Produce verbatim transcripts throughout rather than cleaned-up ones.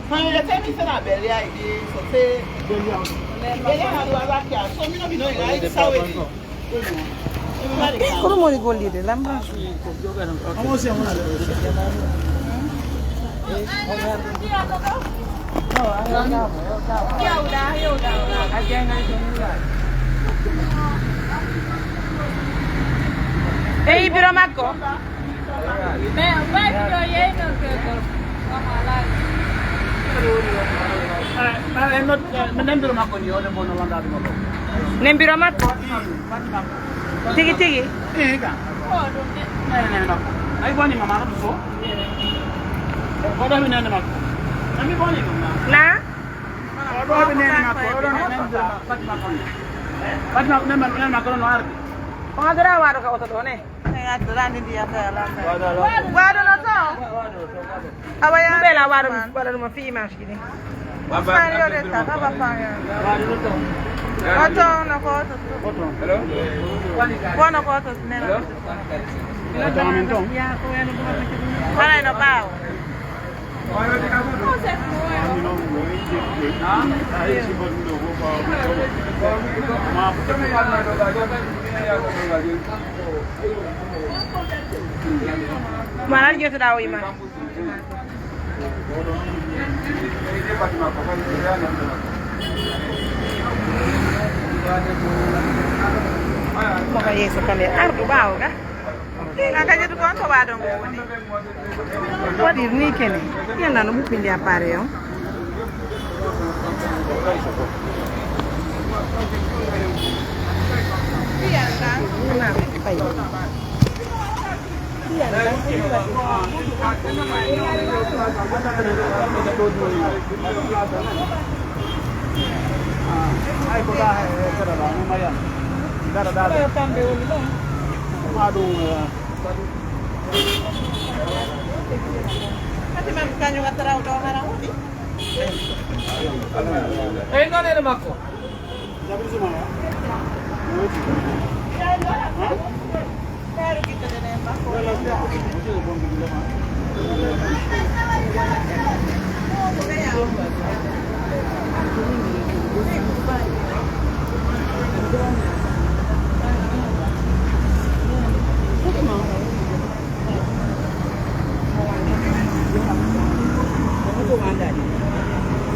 Kono mi wiyata mi fena belle ay ɗi, so se belle ay ɗi wala kiya. So mi no mi no ay sawe ɗi. Kono moni gollide lamba. Eyi, biro makko. Nembiro makko. Tigi tigi. Ay boni mama no so. Ko do mi nene makko. Ami boni mama. Na? Ko do mi nene makko. Ko do nene makko. Fatima ko. Fatima ko nene makko no ardi. Ko adara wado ka oto do ne. Waɗuno to? Awa ya. Ɗum ɓe la waɗa ɗum, waɗa ɗum fi image ki ni. Usman yo de ta, ta ba fa ya. Oto no ko oto. Hello? Kono ko oto nena. Hello? Oto amen ton. Ala no ɓaawo. Maanaam jotoɗaa o imam. Ko ka yeeso kam e ardu ɓaawo ga. Ka kadi ko on to waɗo ngo woni. Waɗir ni kene. Yalla no ɓuɓɓinde appareil on. Naam, fay. Ay, ko ɗa he, he, gaɗa ɗa, no Mariam. Gaɗa ɗa ɗo. Ma ɗum, eh. Fatima, kañum watta rawɗo o hara woni. Eyi, noon ene makko.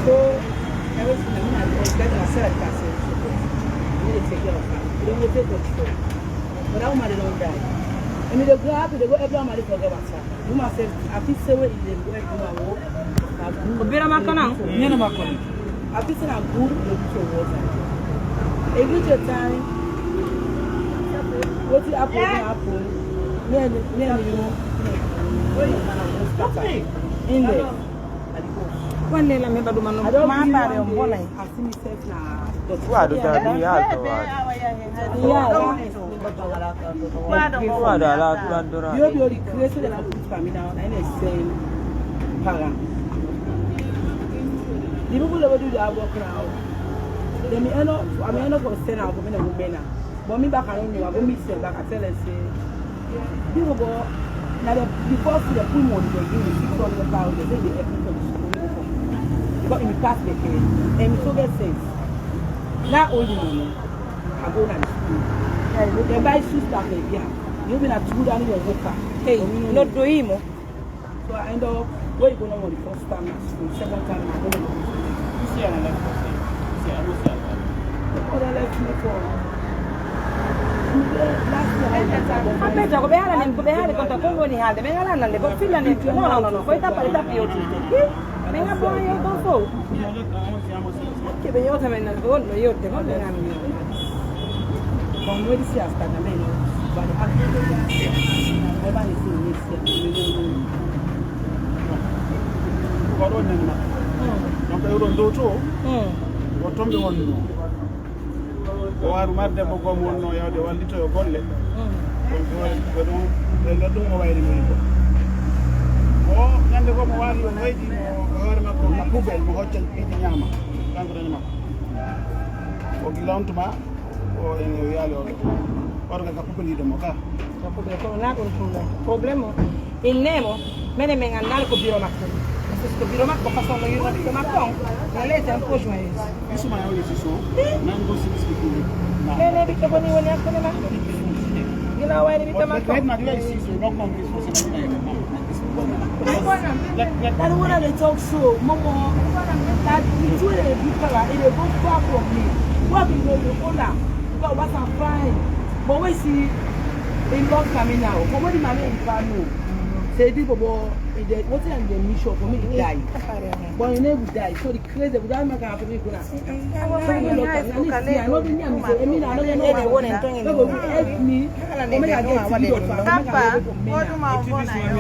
So, everything, I mean, I, I, I said I can't say it. You need to take care of her. You don't take control. But that woman, they don't die. And they go happy, they go every woman, they forget about her. Woman said, I feel say where they go, every woman go. Ko bira makko non? Nene makko non. A feel say na good, they put your water. A good time, what happen, happen. Then, then, you know, in there. Wande la mi heɓa ɗuma no. I don't ma really baare on bonay. I see myself na. Waɗu tawi yalto waɗu. Waɗu ala turan dora. Yo, yo, the grace of the Lord put for me now, and I send para. The people that do that work now, they may end up, I may end up for send out, but me no go now. But me back, I don't know, I go meet them back, I tell them, say, people go, now the, the first thing they put money, they give me six hundred pounds, they say they help me for the school. Because in the past, they came, and it so get sense. Not only money, I go to the school. They buy shoes that they get. You mean a two down in your worker. Hey, no do him. So I end up, where you go now for the first time, the second time, I go to the school. You see, I left, you see, I don't see, I left. What I left me for? Last year, I left. Ape jako ɓe haala nen ko ɓe haali kon ta kon woni haalde ɓe ngala nande ko filla nen non non non ko tappa e tappi yewti. Ɓe ngabbo yo ɗon fof. Acce ɓe yewta men nan ko wonno yewde ko ɓe ngam yewde. Bon, wodi siyas tan amen o bani akko bani siyas. Ko ɗon nen ma. Donc e ɗon dow to. Ko tombe wonno. O waawi mar debbo goo mo wonnoo yawde wallitoyo golle. Ɗum ko waɗi ko ɗum, ɓe noddu mo wayri mo yiɗo. O ñande goo mo waali o waydi mo e hoore makko ka poubelle mo hocca piiji ñaama. Kanko tan e makko. O gila on tuma o en o yaali o ɗo. Waɗo ka poubelle yiɗo mo ka. Ka poubelle kono na ɗum ɗum ɗon. Problème o. Innemo, mene men anndaali ko biro makko. Parce que biro makko façon no yirna ɓiɗɗo makko on, no leyte on ko joyeuse. Isuma yo yesi so, nan go six people. Nene ɓiɗɗo ko ni woni hakkunde maɓɓe. Gila wayde ɓiɗɗo makko. Right now, the way I see so, no come this person. That one of the talk show, Momo, that the two of the people are in a good far from me. What we go to Ola, but what I'm fine. But we see in North Carolina, but what the man in Kano? Say, people, but the, what in the mission for me to die. But you never die. So the crazy, but I'm not going to be good. Ene wonen ton en ɗum. Hala ne ɓe ɗum a waɗa ɗum ɗon. Papa, ko ɗum a wona yo.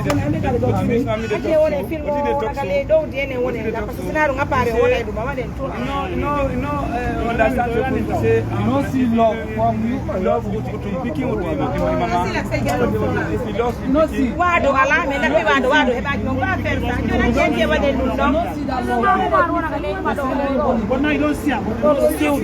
Ake wonen film o, aka le ɗowdi ene wonen la, parce que sinaa ɗum appareil o wona e ɗum a waɗen tun. No, no, no, eh, understand what you say. You don't see love from you. Love with, with picking with him, with him, mama. If you lost, you know, see. Waado alaa, mais nafi waado, waado heɓaaki noon, ko affaire ça. Jooni a ƴeeŋti e waɗen ɗum ɗon. But now you don't see him. Mama don't see him.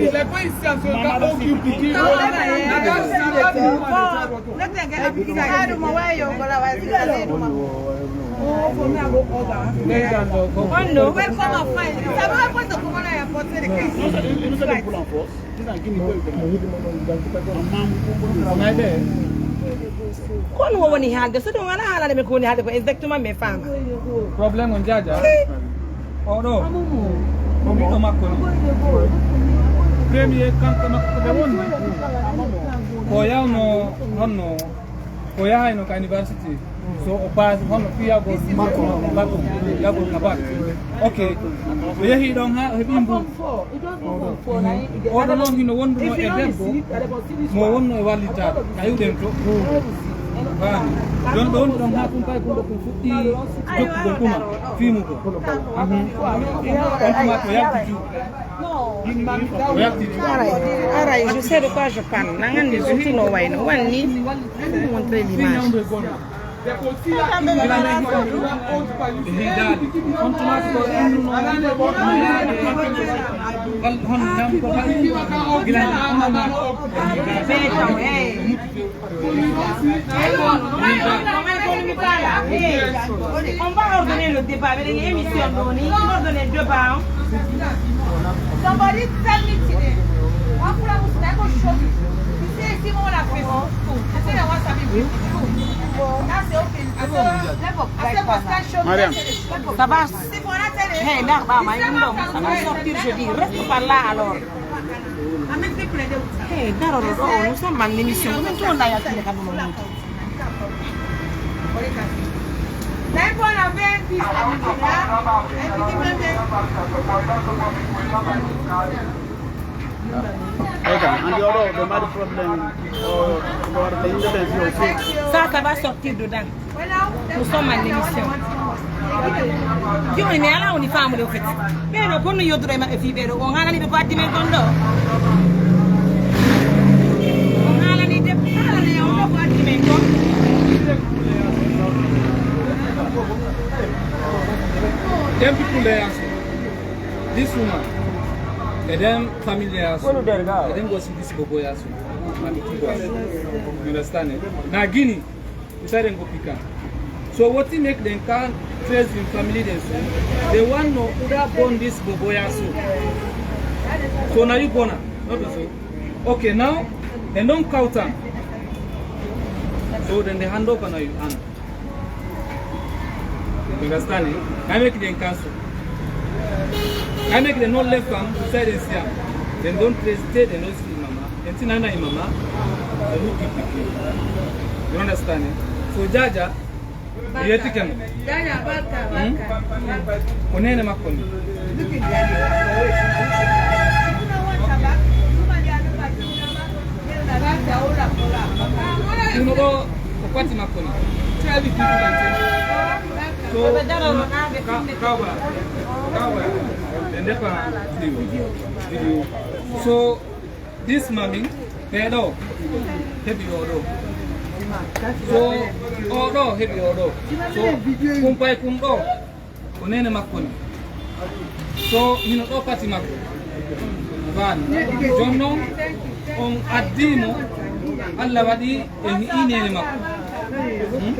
Welcome and fine. Ça va, parce que comment on a apporté les questions. Kono o woni haalde, so ɗum alaa haalande men ko woni haalde ko exactement, mais faama. Problème on jaaja. O ɗo, ko ɓiɗɗo makko ni. Premier kanko makko ɓe wonni. Ko yawno honno, ko yahayno ka university. So o paasi hono fiyagol makko, makko, fiyagol ka bak. Ok. O yehi ɗon haa o heɓi mbuuɗi. Oɗo noon hino wonduno e debbo mo wonno e wallitaade. Ka iwɗen to. Faami. Ɗon ɓe wondi ɗon haa kumpay kunɗo kun fuɗɗi jokkugol ɗuma, fiimugol. Mhm. On tuma ko yalti juuɗe. Aray, aray, je sais de quoi je parle. Nan anndi surtout no wayno. Wanni, montrer l'image. On va ordonner le débat, avec une émission donnée, on va ordonner le débat, hein. Somebody tell me today. One fula was like a show. You say, see, what I feel. I say, I want something. That's okay. I say, I say, Pascal, show me. Mariam. Ça va? Hey, non, bah, mais non, ça va sortir jeudi. Reste par là, alors. Hey, non, non, non, nous sommes en émission. Comment tu en as appris, quand nous, Eka, andi oɗo ɓe mari problème o, o waɗata yimɓe ɓen fiyo fof. Ça, ça va sortir dedans. Nous sommes en émission. Jooni mi alaa woni faamude o feti. Ɓeeɗo kon no yodduɗo e maɓɓe fii ɓeeɗo. On haalani ɓe ko addi men kon ɗo. On haalani de, haalani on ɗo ko addi men kon. Dem people there. This woman, and then family there. What do they got? And then go see this boy as well. You understand it? Now, Guinea, it's a go pick up. So what he make them can trace in family them say, they want no other born this boy as well. So now you gonna, not so. Okay, now, and don't count them. So then they hand over now you hand. You understand it? Ka make them cancel. Ka make them not left am, beside them see am. Then don't trace it, they don't see mama. Then see nana mama. They look it. You understand it? So Jaja, you take him. Jaja, barka, barka, barka. Ko neene makko ni. Look at Jaja. Ɗum ɗo ko pati makko ni. Tell the people and tell. So, ka-, kawa, kawa. Ɓe ndefa video, video. So, this mami, ɓe ɗo, heɓi o ɗo. So, o ɗo, heɓi o ɗo. So, kumpay kun ɗo. Ko neene makko ni. So, hino ɗo pati makko. Faami. Jooni non, on addii mo, Alla waɗi en hi'ii neene makko. Hmm?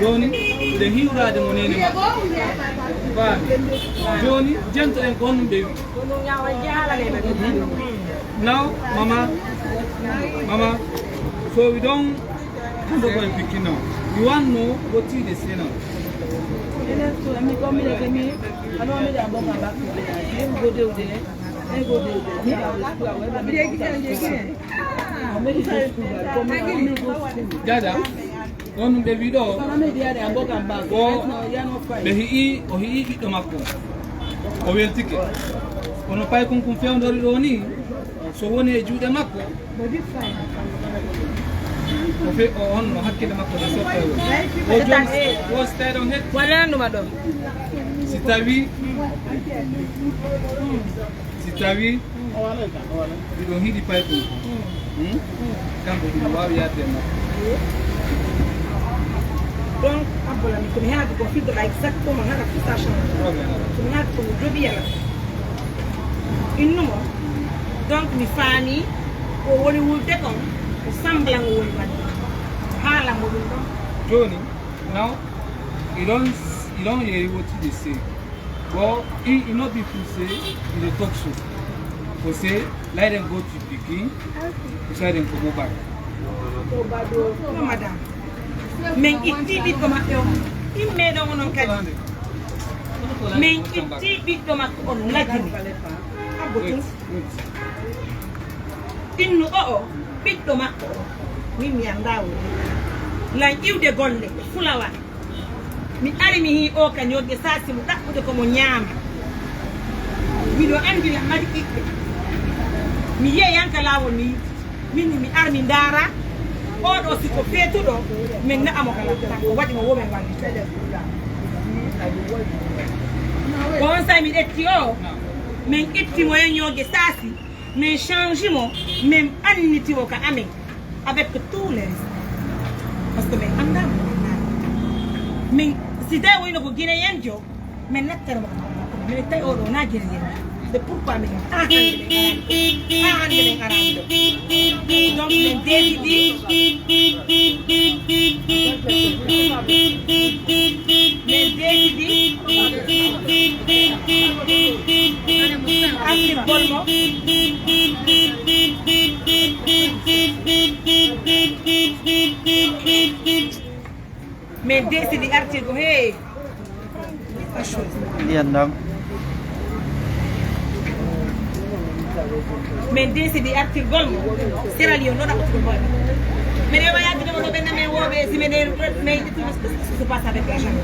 Jooni, nde hiwraade mo neene makko. Faami. Jooni, jento en ko honɗum ɓe wi. Now, mama, mama, so we don't handle my picking now. You want know what tea they say now? Enen so mi gommire ke mi, ano mi da boka bakko. Go de de. Go de de. Dada, ɗon ɗum ɓe wi ɗo, ko ɓe hi'i, o hi'i ɓiɗɗo makko. O weltike. Kono paykun kun fewndori ɗo ni, so woni e juuɗe makko, o fe-, o on, o hakkille makko na soppa e woni. O jom, o stay ɗon het. Waɗanuma ɗo. Si tawi, si tawi, miɗo hiɗi paykun. Hmm? Kanko ɗum waawi yaade e makko. Donc, Abboulaye, ko mi haati ko fidde la exactement, hara tout ça change. Ko mi haati ko mi joɓi yala. Innu mo. Donc, mi faami ko woni wulde kon, ko semblant o woni waɗde. Haala mo ɗum ɗon. Jooni, now, you don't, you don't hear what they say. Bon, i, i no be fou say, i dey talk so. For say, let them go to pikin, for say dem comot back. No, madam. Men itti ɓiɗɗo maɓɓe on. Immee ɗon onon kadi. Men itti ɓiɗɗo makko on lagini. Abbo tun. Wait, wait. Innu o'o, ɓiɗɗo makko o. Min mi anndaa woni. Lan iwde golle, fulawa. Mi ari mi hii o ka ñogge saasi mo ɗaɓɓude ko mo ñaama. Miɗo anndi na mari ɓiɓɓe. Mi yi'ay han ka laawol mi yi'ii. Min mi ar mi ndaara. Oo ɗoo si ko feetuɗo, min na'a mo kala tan ko waɗi mo wo men wallita. Ko on saa'i mi ƴetti o, min itti mo e ñogge saasi. Min change mo, min ɓanniti mo ka amen, avec tous les respects. Parce que min anndaa mo, min anndaa mo. Min, si tawi wayno ko Guinéen jo, min nattara mo ka makko, min tawi oo ɗoo na Guinéen. C'est pourquoi min, haa hannde min araani ɗoo. Haa hannde min araani ɗoo. Donc, min décidi. Men décidi artirgol mo. Men décidi artirgol, hey. Ndiyan ɗam. Men décidi artirgol mo. Sierra Leone, non, ɗaɓɓutugol mo. Minen o yaltino mo ɗo ɓen, men wooɓe, si minen, men ƴettino, qu'est-ce qui se passe avec l'argent?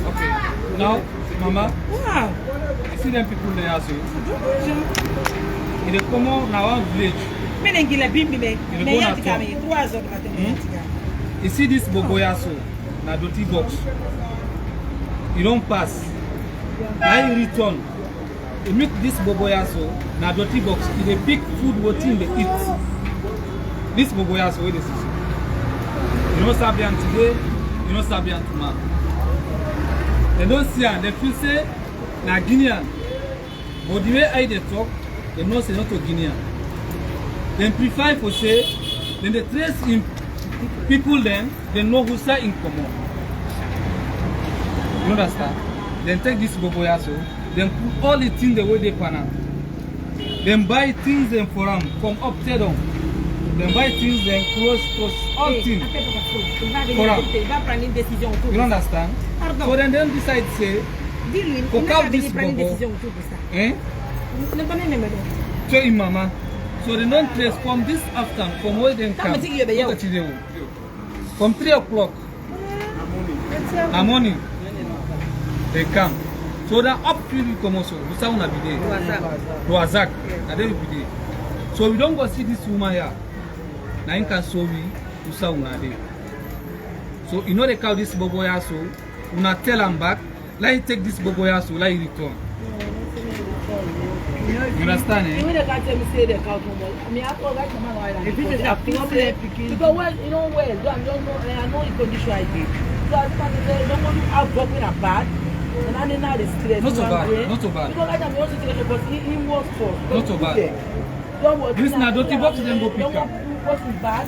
Okay. Now, mama, wow. You see them people there, so. It is common now, one village. Minen gila bimbi men. It is men common yalti at all. Ka men trois heures du matin, men yalti ka. Hmm? You see this bobo ya, so. Na dirty box. E don pass. Na e return. E meet this bobo ya so, na dirty box. E dey pick food wetin e dey eat. This bobo ya so wey dey see so. E no sabi am today, e no sabi am tomorrow. Dem don see am, dem feel say na Guinean. But the way I dey talk, dem know say not a Guinean. Dem prefer for say, dem dey trace him people dem, dem know who side him comot. You understand? Dem take this bobo ya so, dem put all the things dem wey dey pan am. Dem buy things dem for am, from up to down. Dem buy things dem, clothes, clothes, all things for am. You understand? So then dem decide say, for carve this bobo, eh? So him mama. So dem don trace from this afternoon, from where dem come. Look at you. From three o'clock. Na morning. Dem come. So that up till we come also, we saw una be there. Duazak. Na there we be there. So we don go see this woman here. Na him can show we, we saw una there. So you know the cow this bobo ya so, una tell am back. Like take this bobo ya so, like return. You understand, eh? Even the cat tell me say the cow come out. Me, I call right now, why not? If it is a problem, because well, you know well, I don't know, I know the condition I did. So I just want to say, don't want to have work in a bad, and I didn't know the stress. Not so bad, not so bad. Because right now, we also take a, but he, he works for. Not so bad. This na dirty box, dem go pick up. What's the bad?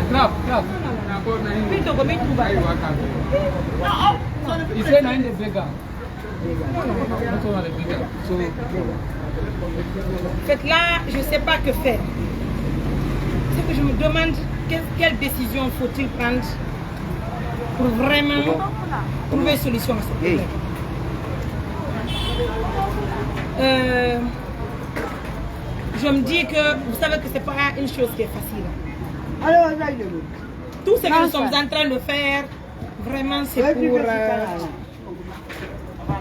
Grab, grab. Pinto ko min tuba. He said, "Na in the beggar." En fait, là, je sais pas que faire. C'est que je me demande que- quelle décision faut-il prendre pour vraiment trouver solution à ce problème. Euh, je me dis que vous savez que c'est pas une chose qui est facile. Tout ce que nous sommes en train de faire, vraiment, c'est pour, euh,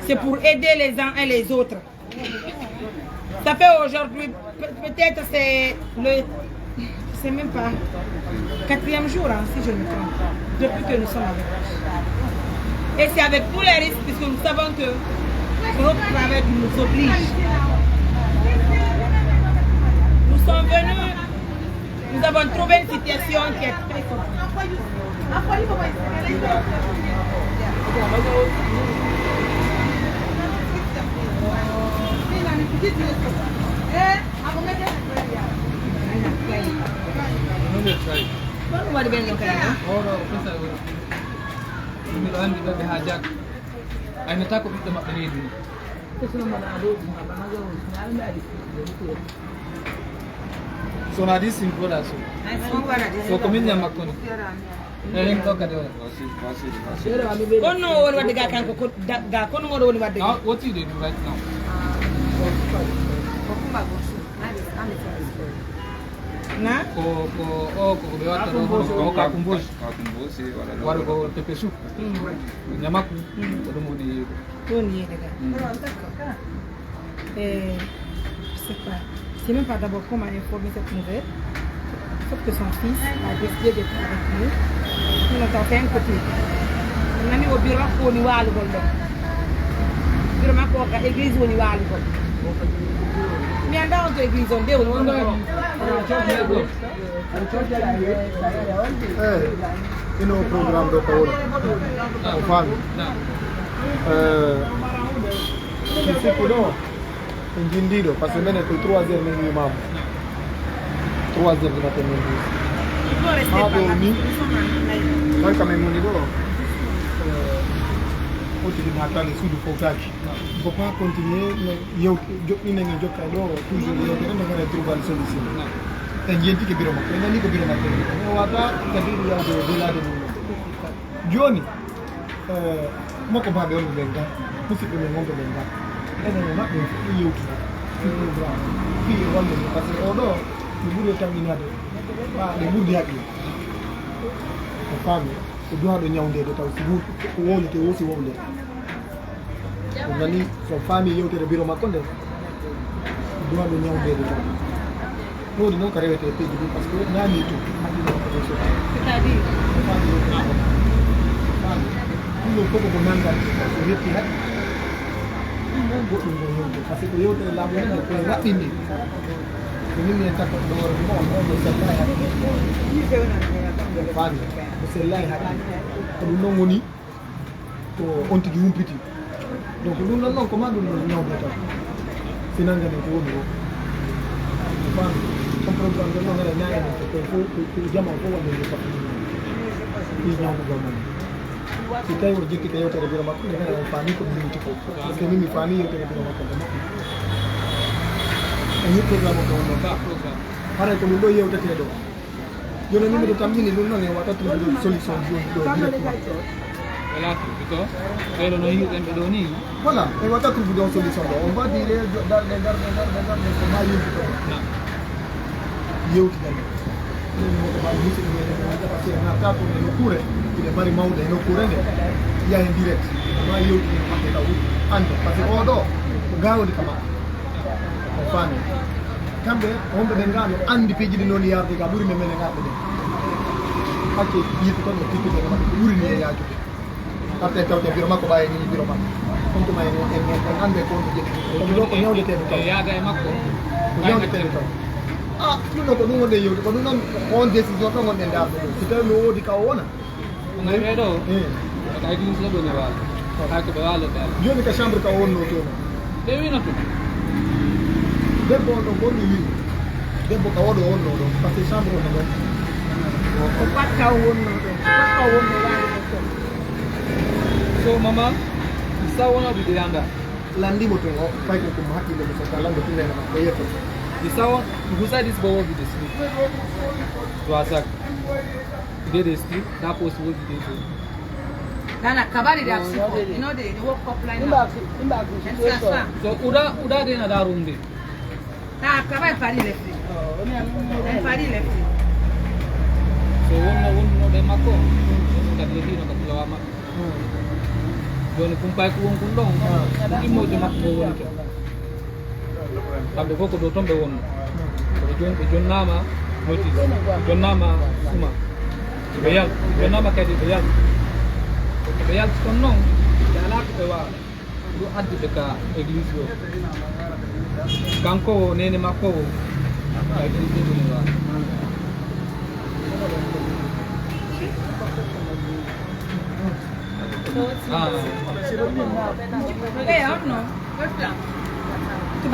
c'est pour aider les uns et les autres. Ça fait aujourd'hui, pe- peut-être c'est le, je sais même pas, quatrième jour, hein, si je ne me trompe pas, depuis que nous sommes avec vous. Et c'est avec tous les risques, puisque nous savons que notre travail nous oblige. Nous sommes venus, nous avons trouvé une situation qui est très compliquée. Kono waɗi ɓen no kadi non. Miɗo anndi ɓe haa jag. Aynata ko ɓiɗɗo maɓɓe reedu ni. Sono di cinco da su. So ko min ñama kono. Ehin ko kadi wala. Kono woni wadde ga kanko ko da- ga kono ngoɗo woni wadde ga. What you dey do right now? Na? Ko ko o ko ɓe watta ɗo ko kakumbosi. Kakumbosi wala ɗo. Wala ko tepesu. Ñamaku. Ko ɗum woni yeeɗu. Ɗon yeeɗu ga. D'accord. Eh, je sais pas. Je sais même pas d'abord comment informer cette nouvelle. Sauf que son fils a décidé d'être avec nous. Nous, on a fait un côté. On a mis au bureau pour nous, le golden. Bureau ma ko ka église woni walugol. Mi anda on to église on de woni. Eh, ino programme ɗo ko woni. O faami. Eh, si sikku ɗo, en jindii ɗo, parce que menen ko trois heures min wiimaama. Trois heures du matin min wiimaama. Haa ɗo ni, tan kam en woni ɗo. Eh, o tigi naataali suudu fowtaaki. Faut pas continuer no yewtu, joɗɗinen e jokka ɗo, toujours yewtere nde ngara trouver solution. En jentike biro makko, en nani ko biro makko. Mi wata kadi yawde e belaade mum. Jooni, eh, makko baaɓe on ɓen ga, musidɓe men wonɓe ɓen ga. Enen e maɓɓe en fuɗɗi yewtude. Fii programme, fii e wonde, parce que oɗo, mi ɓuri e tamƴinaade, ɓa, ɓe ɓurdi haqqille. A faami, ko duwaaɗo ñawndeede taw, si wul-, ko wowletee woo, si wowlee. Ɗum nani, so faami yewtere biro makko nde, ko duwaaɗo ñawndeede taw. Ɗum woni noon ko rewetee peeji ɗi, par ce que naani to, hakkille makko ɗo so. C'est-à-dire? Faami yewtere makko. Faami. Ɗum ɗoo fof ko ko nanngal, so heɓti hakkille. Ɗum noon goɗɗum ko yewde, par ce que yewtere laamu nde ko e raɓɓinde. Ko min mi en takko ɗo hoore ɗum on, on mo sellay hakkille. Faami, mo sellay hakkille. Ko ɗum noon woni ko on tigi humpiti. Donc ɗum noon noon ko ma ɗum noon ñawde tan. Si nannganen ko woni o. Faami, on programme ɗon noon haɗa ñaaɗa men ko koye fof, ko, ko jama o fof wonde nde foti ɗum. Ɗi ñawde ɗo noon. Si tawi o jikki ka yewtere biro makko, mi hara o faami ko mi yewti ko. Par ce que min mi faami yewtere biro makko nde moƴƴi. O ñiɗ programme o ko wonno ka. Haray ko ɗum ɗo yewtetee ɗo. Jooni min miɗo tammini ɗum noon en waɗat ɗum solution jooni ɗo directement. Voilà, ko ɓeɗo no yi'uɗen ɓe ɗo ni. Voilà, en waɗat trouve ɗon solution ɗo. On va dire, darɗe, darɗe, darɗe, darɗe, ko ma yewti ɗo. Na. Yewti ɗen. Ɗum ko ma musidɓe meɗen ɓe wonta parce que en arta ko e nokkuure, ina mari mawɗo e nokkuure nde. Yaha en direct. Ma yewti ɗen maɓɓe taw. Ande, parce que oɗo, ko gawndi ka maɓɓe. On faami. Kamɓe, wonɓe ɓe ngano andi piiji ɗi noon yarude ka ɓuri men menen arɓe ɗen. Hakke yiɗi kon no tikkude no maɓɓe ko ɓuri ni e yaajude. Arte tawte biro makko ɓaye ni biro makko. On tuma en, en, en, en ande ko on jetti. Ko ɗo ko ñawleteeɗo taw. E yaada e makko. Ko ñawleteeɗo taw. Ah, ɗum ɗo ko ɗum wonde yewde. Ko ɗum ɗon on décision ɗon wonde ndaarde ɗum. Si tawi no woodi ka o wona. Ko ngal ɓee ɗoo, eh, ko ka église ɗoo ɓe waalo. Hay ko ɓe waalo ɓe ala. Jooni ka chambre ka o wonnoo toon. Ɓe wiino tun. Debbo on ɗon ko on mi wi'i. Debbo ka oɗo wonnoo ɗon, par ce que chambre on ɗon. Ko pat ka o wonnoo ɗon, ko pat ka o wonnoo waalo ɗon. So mama, sa wona ɗuɗe yanda. Lanndimo tun o, fay ko ko mo hakkille mo so ka lanndo tun nena ko yetto. Di sawo, who said this boy will be the sleep? To attack. Today they sleep, that post will be there too. Nana, kabari de apsi ko. You know they, they work up line up. Imba, imba, situation. So, uda, uda de na da room de. Ah, kabari pari left. Oh, ni a mo. En pari left. So, wonno, wonno de makko. Ka de hino ka tilawa makko. Jooni kumpay ko won kun ɗon, ko immorde makko ko woni ton. Kamɓe fof ko ɗo ton ɓe wonno. Kono jooni ɓe jonnaama notice, ɓe jonnaama suma. Ɓe yal-, ɓe jonnaama kadi ɓe yalti. Ko ɓe yalti kon non, ɓe alaa ko ɓe waawa. Ɗum addi ɓe ka église o. Kanko o, neene makko o, ka église o ɗum waawa. Ah. Eh, on no.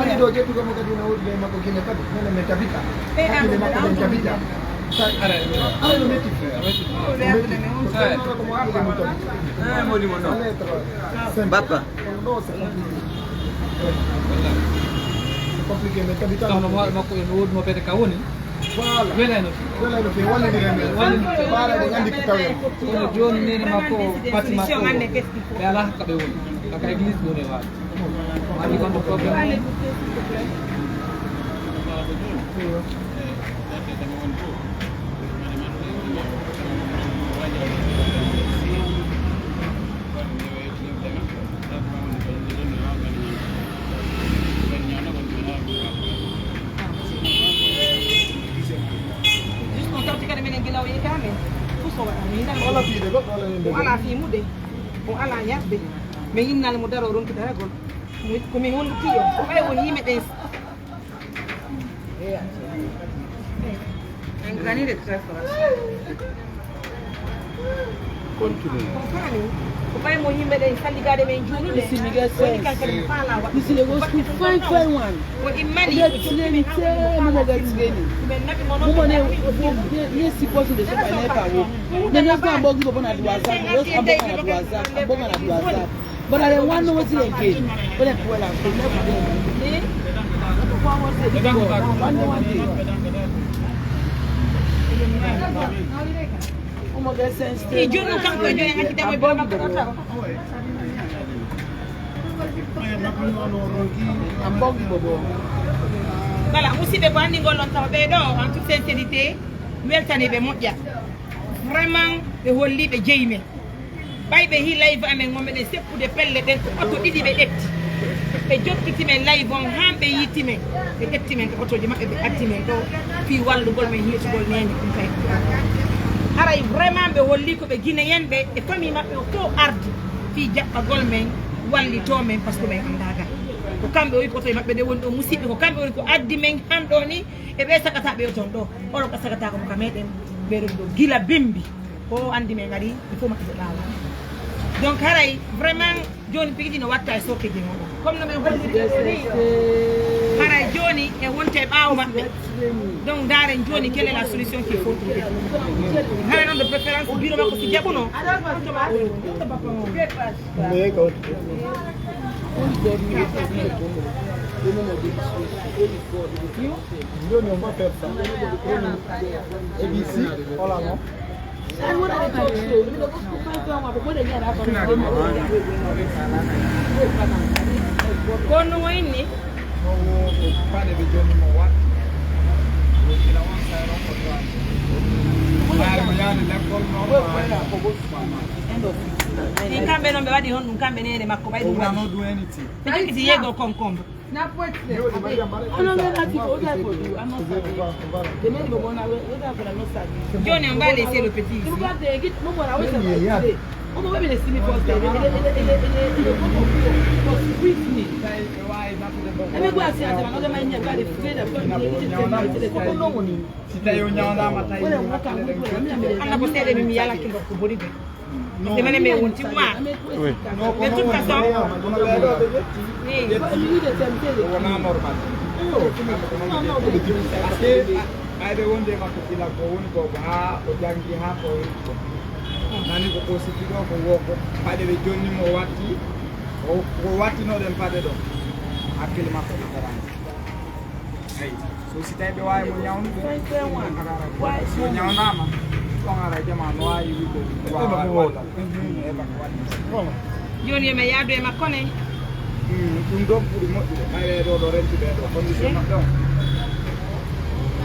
Ani ɗo ƴettugo mo kadi no woodi ley makko Gine kadi. Nene men tabita. Eh, hakkille makko men tabita. Sa-, ara, ara no metti. Ko tawi ko mo hakkille mum tabita. Eh, moni mo no. Allez, trop. Bappa. Kono ɗo c'est compliqué. C'est compliqué, mais tabita. Kono mo makko en woodi mo pete ka woni. Voilà. Welay no feewi. Welay no feewi. Wallondiren men. Wallondiren. Baaraade nganndi ko tawen. Kono jooni neene makko, pati makko, ɓe alaa ka ɓe woni. Ka église woni e waade. Andi kon ko problème. Juste on tawti kadi minen gila o yii ka amen. Fof so waɗa, min ngal. Wala fii de, goɗɗo wala heen de. O alaa fii mu de. O alaa yarde. Min innal mo daro ronki daragol. Ko min honduki yo. Ko ɓay woni yimɓe ɓen. En gani de très franche. Continue. Ko faami, ko ɓay mo yimɓe ɓen salligaade men juulude. Woni kan kadi mo faalaa waɗude. This is a school fine, fine one. Ko immani, get training, mo get training. Mo ne, ne suppose de sopa ne pa wo. Ne ne pa bo gi bo na duwaza, ne pa bo na duwaza, bo na duwaza. But I don't want no thing again. But I well, I'm going to do. One, one thing. Omo get sense. Hey, John, no come to join. I can't tell my brother. I'm buggy, bobo. Voilà, musidɓe, ko anndi ngol on tawa ɓee ɗoo, en toute sincérité, weltanii ɓe moƴƴa. Vraiment, ɓe holli ɓe jeyi men. Ɓay ɓe hii live amen on, meɗen seppude pelle ɗen, ko oto ɗiɗi ɓe ƴetti. Ɓe jokkiti men live on, haa ɓe yiiti men. Ɓe ƴetti men ka otooji maɓɓe, ɓe addi men ɗoo, fii wallugol men hiitugol neene ɗum kay. Haray vraiment ɓe holli ko ɓe Guinéen ɓe e famille maɓɓe o fow ardi fii jaɓɓagol men, wallitoo men, parce que men anndaa gaa. Ko kamɓe o wi ko otooji maɓɓe ɗe woni ɗoo musiɓɓe, ko kamɓe woni ko addi men han ɗoo ni, e ɓee sakata ɓe o ton ɗoo. Oɗo ka sakata ko ka meɗen ɓeɗon ɗoo gila bimbi. Ko o andi men ari, il faut maɓɓe ɓaawa. Donc haray vraiment jooni pigidi no watta e soke gino. Comme no men holliri ɗoo ni, haray jooni e wonte e ɓaawo maɓɓe. Donc ndaaren jooni quelle est la solution qu'il faut trouver. Haray non de préférence biro makko si jaɓuno. Jooni on va faire ça. Et ici, on l'a non. Kono mo inni? Mo wo ko paɗe ɓe jonni mo waɗi. Ila on sayro ko ɗo. Ɓay mo yaade lekkol no. Ɗin kamɓe non ɓe waɗi honɗum kamɓe neene makko ɓay ɗum waɗi. Ɓe jokkiti yeegol concombre. Jooni on va laisser le petit ici. Si tawi o ñawndaama tawi. Anna ko seeɗa mi mi yalaki ngol ko boni de. Parce que menen men wonti maa. Oui. Mais de toute façon, oui. Wona normal. Parce que ɓayde wonde e makko gila ko woni ko haa o janngi haa ko nani ko ko sikki ɗo ko wo ko paɗe ɓe jonni mo watti o ko wattinoɗen paɗe ɗo hakkille makko no darani. Eyi, so si tawi ɓe waawi mo ñawnude, si o ñawnaama, on ara jama no waawi wiide waawa walla. Jooni yo men yaadu e makko ne. Ɗum ɗon ɓuri moƴƴude, mayre ɗo ɗo renti ɓe ɗo, condition maɓɓe on.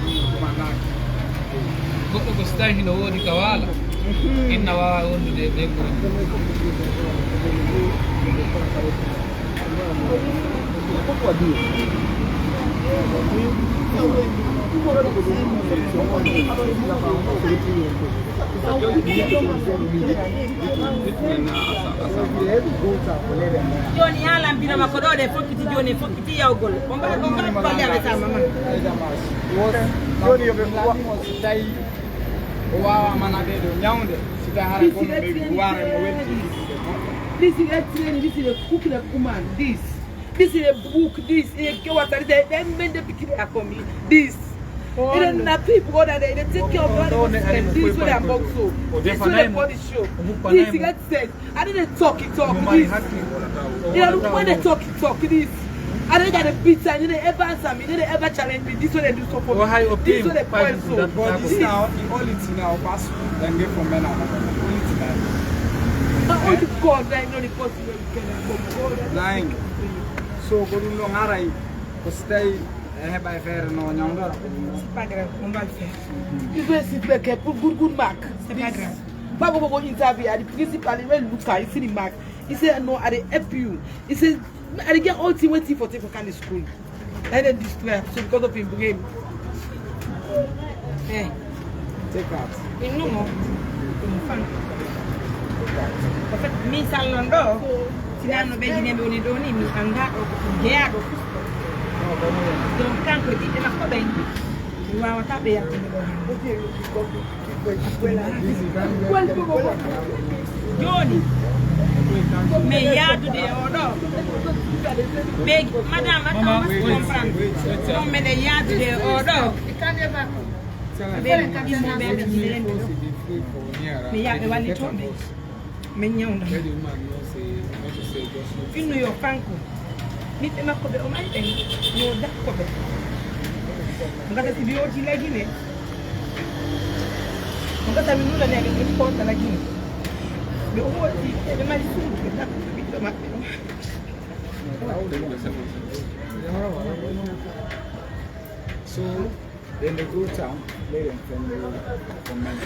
Ɗum ɗumannaaki. Goɗɗo ko si tawi hino woodi ka waala, inna waawa wondude e ɓen ɓuri. Jooni yaa lambino makko ɗo ɗe fokkiti jooni e fokkiti yawgol. On mbaɗa on mbaɗa palle avec sa maman. Jooni yo ɓe si tawi o waawa mana ɓe ɗo ñawnde si tawi hara kono ɓe waare mo wetti. This is a training, this is a cooking a command, this. This is a book, this is a kewata, this is a mende pikiri akomi, this. Ina na people go there, they take care of the other person. This is what I'm about so. This is what the body show. This is that sense. I didn't talk it, talk this. You know, when they talk it, talk this. I don't got a beat, and they never answer me, they never challenge me. This is what they do so for me. This is what they point so. But this now, the only thing now, pass, then get from men. Only thing now. But only God, I know the person. Nine. So ko ɗum ɗon haray ko si tawi en heɓa e feere no ñawndora. C'est pas grave, on va le faire. Il veut s'il veut que pour good, good mark. C'est pas grave. Papa Bobo interview at the principal, he went look at, he see the mark. He said, "No, I dey help you." He said, "I dey get all thing waiting for take for kind of school." And then destroy am so because of him brain. Eh. Take out. Innu mo. Ɗum fan. En fait, min sallon ɗo, sinaa no ɓe Guinéen ɓe woni ɗo ni, mi anndaa ɗo ko ɗum jeyaa ɗo fof. Donc, kanko e ɓiɓɓe makko ɓen, mi waawataa ɓe yaltude ɗo hannde. Jooni, mi yaadude e oo ɗoo. Ɓe, madame, attends, on va se comprendre. Donc, miɗen yaadude e oo ɗoo. Ɓe immooɓe amen ɓe mi yaa ɓe wallitoo ɓe. Min ñawna. Innu yo fanko. Ɓiɓɓe makko ɓe o mari ɓen, yo dakko ɓe. Ngata si ɓe oti lagine. Ngata mi nula ne ɓe ɓe porta lagine. Ɓe o oti ɓe mari suudu ɓe dakko ɓe ɓiɗɗo maɓɓe ɗo. So, then they go town, let them from the, from men.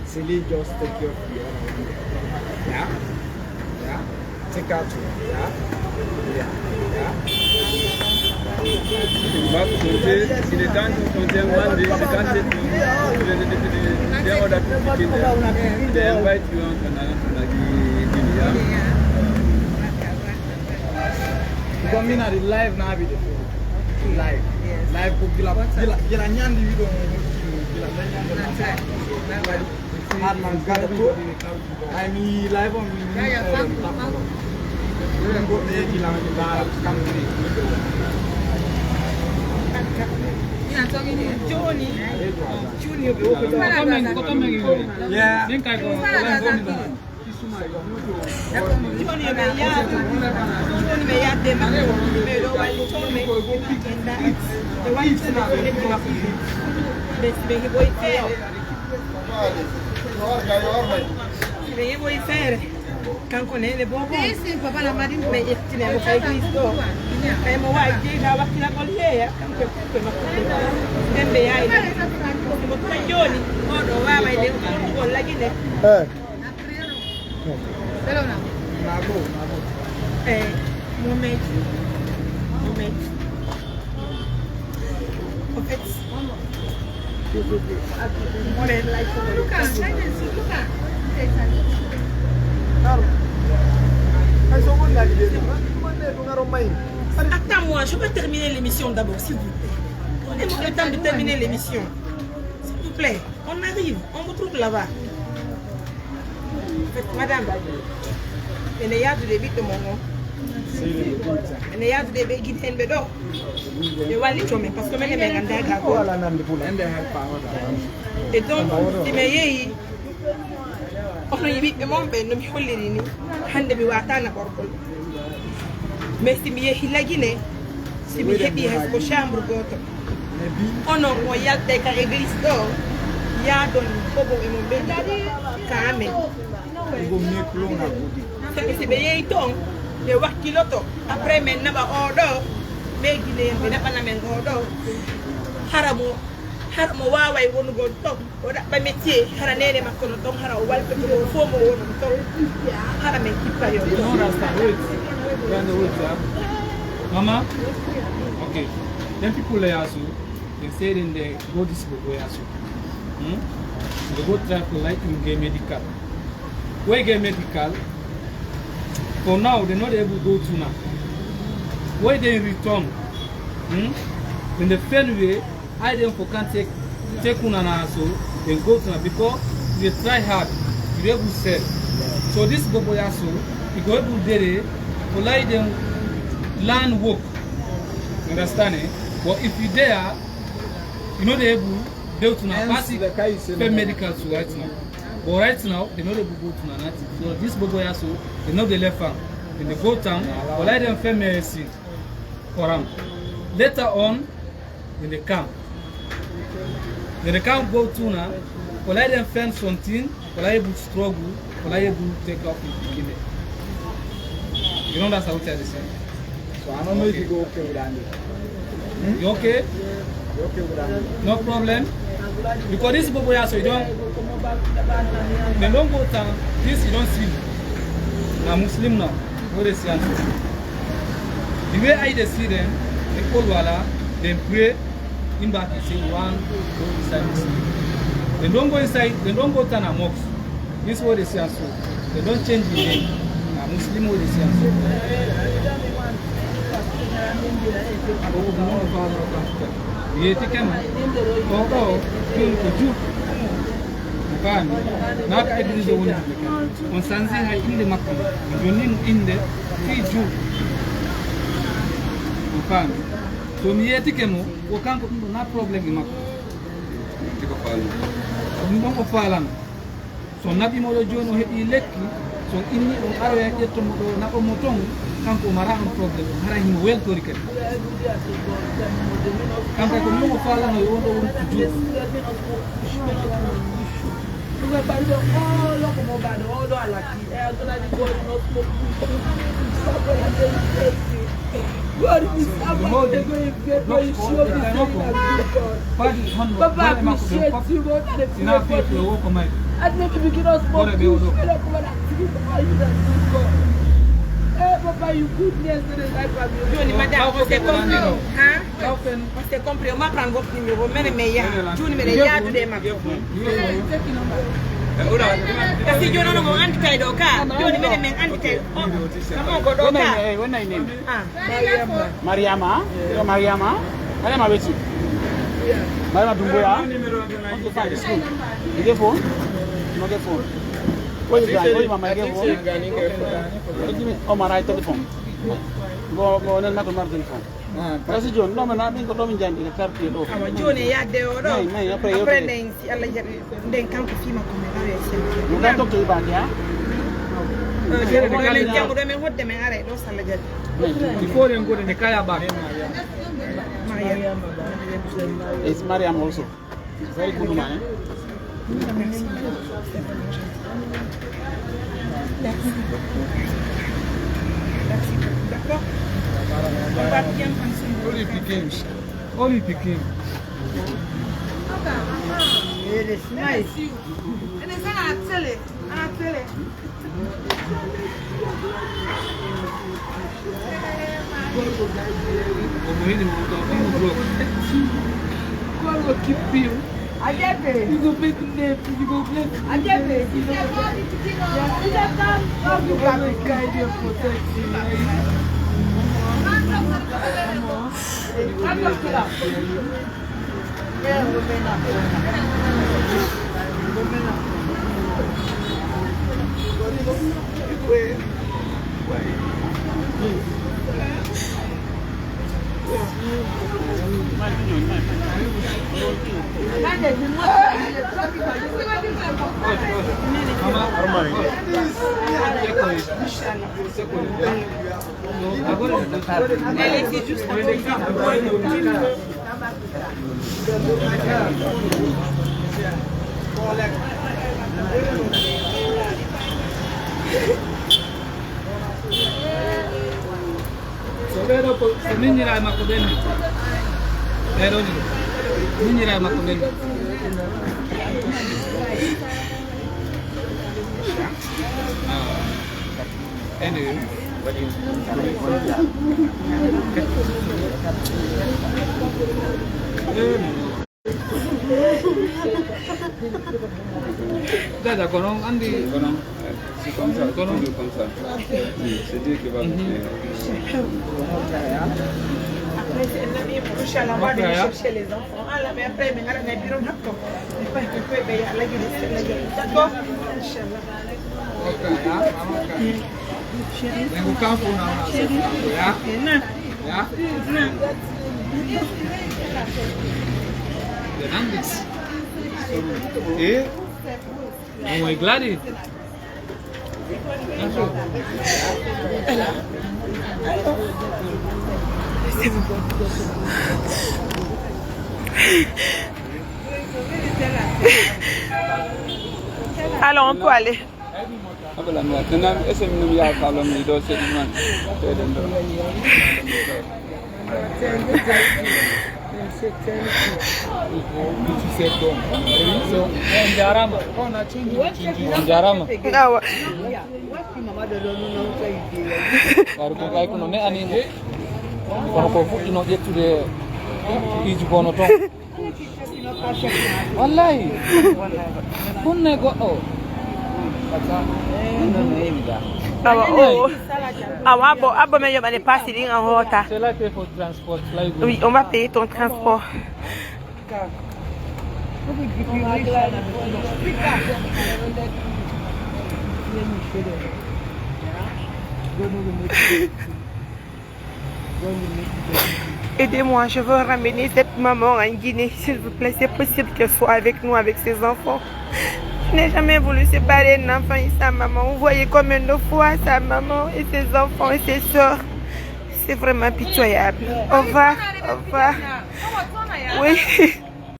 Silly, just take your fear. Yeah? Yeah? Take out your fear. Yeah? Yeah? Back to the, in the country, from them one day, the country to, to the, the, the, the other two people there. They invite you on, on, on, on, yeah? Because mi na di live na bi de. Live. Live ko gila, gila, gila ñandi wi do mo gila, gila ñandi na. Har na gada to. Ay mi live on mi. Ya, ya, fam, fam. Ko ne gila gila kam ni. Ina to mi ni Johnny. Junior be ko. Yeah. Nin kay ko. Jooni yo ɓe yaadu, jooni ɓe yaadde makko, ɓe ɗo walli toon ɓe, ɓe wallitande ko lebbi makko. Ɓe, ɓe heɓoyi feere. Ɓe heɓoyi feere. Kanko neene boobo on. Ɓe ƴettine mo kay ko isto. Kay mo waawi jeyda wakkilagol yeeya, kanko e ɓiɓɓe makko ɓe. Nden ɓe yaayi ɗon. Mo tuma jooni, oɗo waaway ɗen ɓurtugol lagine. Eh. Eh, Mohamed. Mohamed. En fait, Mohamed. Attends-moi, je vais terminer l'émission d'abord, s'il vous plaît. Donnez-moi le temps de terminer l'émission. S'il vous plaît, on arrive, on retrouve là-bas. Madame, ene yaadude ɓiɗɗo mon on. Ene yaadude ɓe giɗen ɓe ɗo. Ɓe wallito men, parce que menen men anndaa gaa ko. Et donc, si mi yehi, onon e ɓiɓɓe mon ɓen, no mi holliri ni, hannde mi waataana ɓorgol. Mais si mi yehi Lagine, si mi heɓi hay ko chambre gooto, onon on yaltay ka église ɗo, yaadon bobo e mon ɓen ka amen. Sabu si ɓe yehi ton, ɓe wakkiloto, après men naɓa oo ɗoo, ɓe Guinéen ɓe naɓana men oo ɗoo. Hara mo, hara mo waaway wonugol ton, o ɗaɓɓa métier, hara neene makko no ton, hara o waltoto ɗoo fof mo wonno ton, hara men kippa yo. You don't understand. Wait. You understand? Wait, huh? Mama? Okay. Then people like us, they say then they go this go, go here, so. Hmm? They go try for life in the medical. Why get medical? For now, they not able to go to now. Why they return? Hmm? In the same way, I dem for can take, take una na so, then go to now because you try hard, you able sell. So this bobo ya so, you go able there, for like them land work. You understand, eh? But if you there, you know they able build to now, pass it, pay medical to right now. But right now, they know they go to now nothing. So this bobo ya so, they know they left farm. Then they go town, but like them pay medicine for am. Later on, then they come. Then they come go to now, but like them find something, but like able struggle, but like able take off the beginning. You know that's how it is. So I don't know if you go okay with that. Hmm? You okay? You okay with that? No problem. Because this bobo ya so you don't, they don't go town. This you don't see. Now Muslim now. What is the answer? The way I dey see them, they call wala, they pray, in back and say one, go inside Muslim. They don't go inside, they don't go town a mosque. This way they see us so. They don't change the name. A Muslim way they see us so. Ye ti kema. Ko ko kin ko ju. Kan na ka Idris woni. On sanzi hay inde makko. Jonni mo inde fi ju. Kan. So mi yetike mo, o kanko ɗum ɗo na problème e makko. Ɗum ɗon o faalano. So naɓi mo ɗo jooni o heɓi lekki, so inni ɗum aroya ƴetto mo ɗo naɓa mo ton, kanko o mara on problème, hara himo weltori kadi. Kanko ko ɗum o faalano yo on ɗo woni ko juuɗo. God, this hour, they're going to get very sure this thing that you God. Papa, appreciate you, God, and the fear for you. And maybe we can also walk you, you know, come and ask you, Papa, you that good God. Eh, Papa, you goodness to the life of your Johnny, madame, on s'est compris, hein? On s'est compris, on va prendre votre numéro. Mene me ya. Johnny, mene ya, today, ma. Kasi Johnny, no, no, mo anti tayo ka. Johnny, mene me anti tayo. Oh, come on, go do ka. Ah. Mariama. Mariama? Yo, Mariama? Mariama wetin? Mariama Dumbuya? Okay, fine, it's good. You get phone? You no get phone? Where you going? Where you mama get phone? Give me, oh, my right telephone. Go, go, no, not my telephone. Kasi John, no, man, I think go to John in the car, you know. Awa Johnny ya de o do. No, no, I pray, okay. Aprende. Si Alla jaɓi, nden kanko fii makko men aray e sembe. You can talk to you back, yeah? Eh, jere de kala janngo ɗo men hodde men aray ɗo, si Alla jaɓi. Il faut den gode ne kaya back. Mariam. It's Mariam also. Very good woman, eh? Merci. Merci beaucoup. Merci beaucoup. D'accord? On va bien ensemble. Only picking. Only picking. It is nice. And it's on our telly. On our telly. God will keep you. Ajepe. You go make name. You go bless. Ajepe. You go bless. God will guide you and protect you. So ɓee ɗoo ko, ko miñiraaɓe makko ɓen ni. Ɓee ɗoo ɗiɗo. Miñiraaɓe makko ɓen ni. Anyway. Dada, kono on andi. Kono, c'est comme ça, kono toujours comme ça. C'est Dieu qui va nous faire. Après, c'est un ami, Inch'Allah, on va venir chercher les enfants. Ah, là, mais après, mais là, mais bureau, d'accord. Mais pas que, que, mais il y a la gueule, c'est la gueule. D'accord? Inch'Allah. Okay, yeah, I'm okay. Chérie. Then we come for now. Chérie. Yeah? Okay, now. Yeah? Now. The hand is. Eh? Oh my God. Alors, on peut aller. Abala mi tena ese mi num ya kalom ni do se man. Te den do. So, on jarama. On jarama. Awa. Kar ko kay kono ne ani mo. Kono ko fuɗɗino ƴettude piiji kono ton. Wallahi. Kunne goɗɗo. Awa, o. Awa, abbo, abbo men yoɓane paasi ɗin a hoota. C'est là que faut transport, là, il faut. Oui, on va payer ton transport. Aidez-moi, je veux ramener cette maman en Guinée, s'il vous plaît. C'est possible qu'elle soit avec nous, avec ses enfants. Je n'ai jamais voulu séparer un enfant et sa maman. Vous voyez combien de fois sa maman et ses enfants et ses sœurs. C'est vraiment pitoyable. Au revoir, au revoir. Oui.